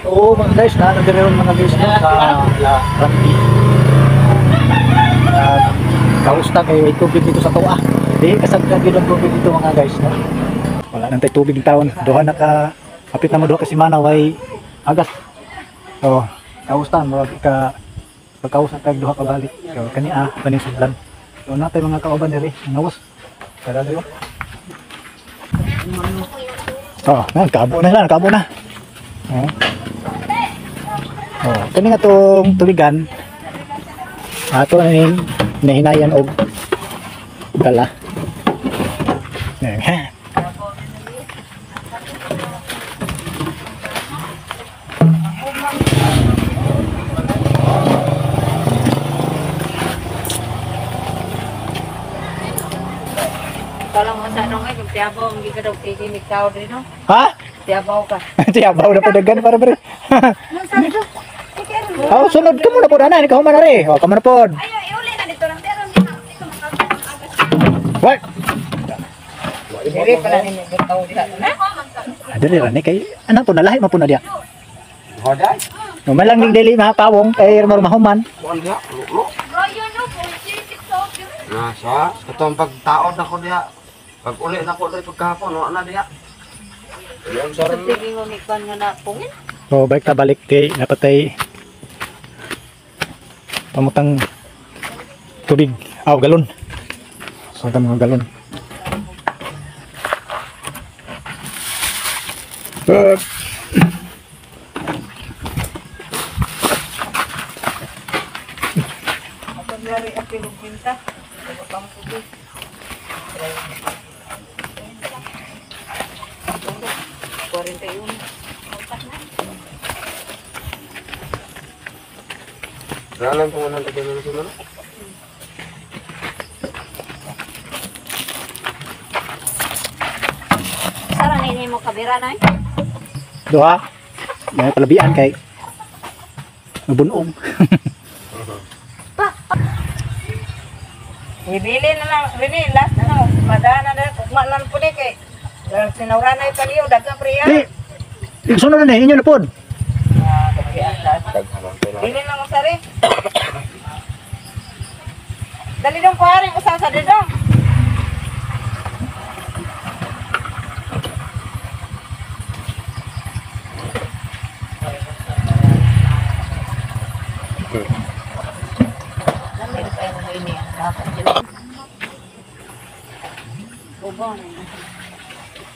Oo mga guys, na nagdareon mga guys no, sa La Rampi. Kausta kay may tubig dito sa tuwa. Di kasagad yun ang tubig dito mga guys no. Wala nang tay tubig taon. Duha na ka kapit na mo duha ka semana way agas. Oh, kausta murag ka pagkausa tag duha ka balik. So kani kaning sudlan. So natay mga kauban diri, ngawas. Tara diri. Oh, na kabo na sila, kabo na. Oh. Oh, kani nga tong tubigan. Ato na ning nahinayan og dala. Kalau mo sa ano nga, yung tiyabaw, hindi ka daw kikinig tao rin, no? Ha? Tiyabaw ka. Tiyabaw na padagan para pre. Oh, sunod ka muna po na, ikaw man na rin. Oh, kamo na po. Ayo, iuli na dito lang. Pero hindi na dito makaagas. What? Dili pala ninyo tao diha. Dili ra ni kay anak po nalahi man po na diya. Hoday. No man lang ning dili mapawong kay mar mahuman. Kuan diha, lulo. Royo no, po. Sisik sa opyo. Na siya, katong pagtaod nako diha. Pag uli nako diri pagkahapon, wa na diha. Diyan sa ron. Sige mo mikban nga na pungin. So balik ta balik kay napatay pamutang tubig. Aw, galon. So ta mga galon. Pagkari ang pilugpinta. Pang tubig. 41. Ralan ko nang lagyan ng sino. Sara na ini mo kabira na. Duha. May palabian kay mabunong. Ibili na lang, Rene, last na lang. Madana na, ugma lang po ni kay. Sinawra na yung paliw, daga priya. Di, sunod na ni inyo na pod. Ah, dili lang mo sari. Dali dong kuharing usa sa didong.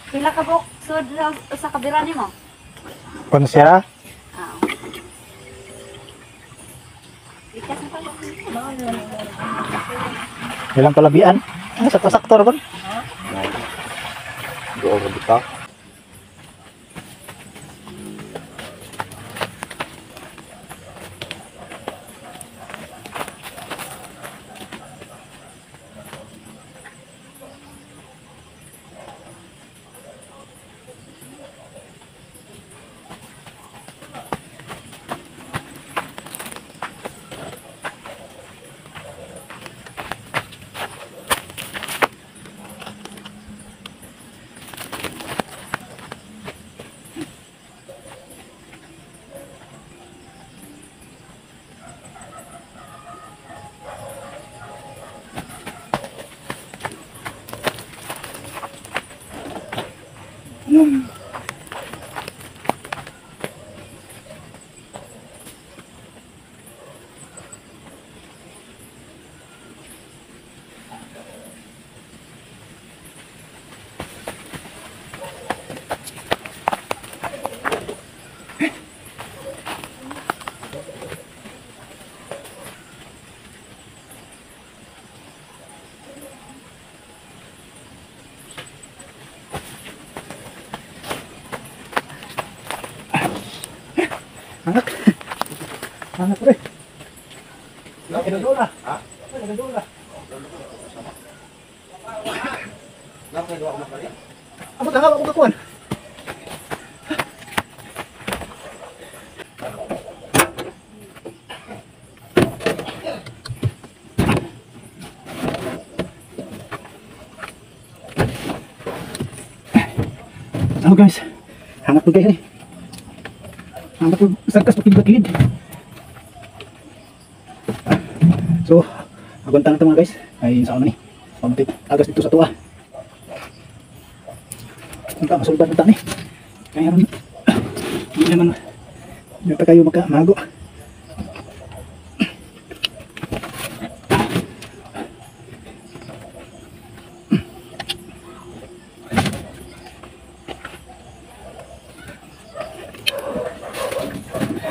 Pila ka buk sud sa kabira nimo? Kuno siya. Ah. Likas na pala. Ilang palabian. Ah, sakto-sakto ra kon. Doon ka buta. Anak. Anak pre. Nagdula. Ha? Nagdula. Amo tanga ako kakuan. Oh guys, hangat mo guys eh. Ang ako sagkas pakilid. So, agunta na ito mga guys. Ay sa ano ni. Pamuntit agas dito sa tuwa. Ang ta masulbad na ta ni. Kaya ron hindi naman hindi pa kayo makamago.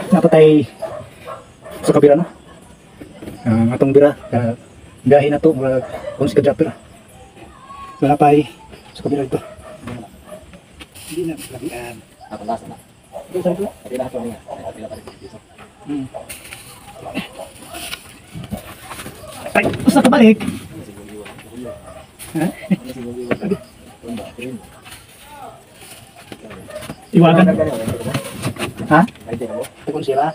Napatay sa kabira no. Ang atong bira biyahe na to murag kung si ka-dropper. So napay sa kabira dito. Hindi na labian. Ako lasa na. Ito sa ito. Pila ko niya. Pila pa rin dito. Ay, basta ka balik. Ha? Iwagan. Ha? Tukon sila.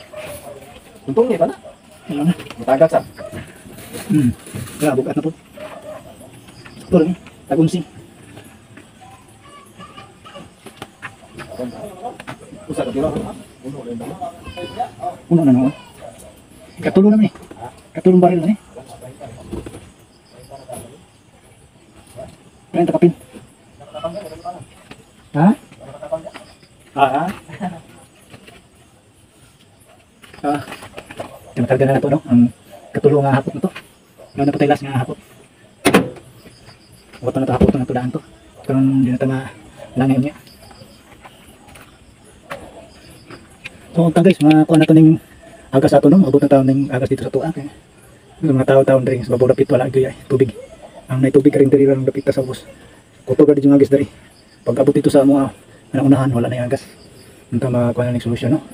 Untong ni pa na. Ayun na. Matagak sa. Wala, bukat na po. Ito lang eh. Tagunsi. Usa ka pila. Uno rin ba? Uno na noon. Katulo naman eh. Katulong baril na eh. Kaya takapin. Ha? Ah. Ah. Tinakarga na na to, no? Ang katulong nga hapot na to. Ngayon na po tayo last nga hapot. Wato na to, hapot na to daan to. Karon di na ta langay niya. So, ta guys, makuha na to ning agas ato no, maabot na taon ning agas dito sa tuwa. Kaya, yung mga tao-tao diri sa babaw dapit wala gyud ay tubig. Ang may tubig karin diri lang dapit ta sa ubos. Kutob ra di yung agas diri. Pag abot dito sa mga unahan wala na yung agas. Unta makakuha na ning solusyon no.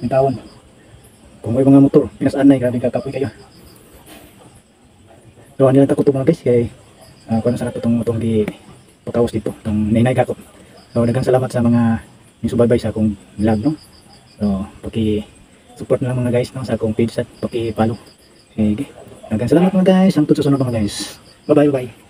Yung tawon. Kung may mga motor, pinasaan na grabe kakapoy kayo. So ano lang ta kutob mga guys kay kuno sa nato tong tong di pakawas dito, tong nainay gakop. So daghang salamat sa mga nisubaybay sa akong vlog no. So paki support na lang mga guys no sa akong page at paki-follow. Sige. Daghang salamat mga guys. Hangtod sa sunod mga guys. Bye bye bye.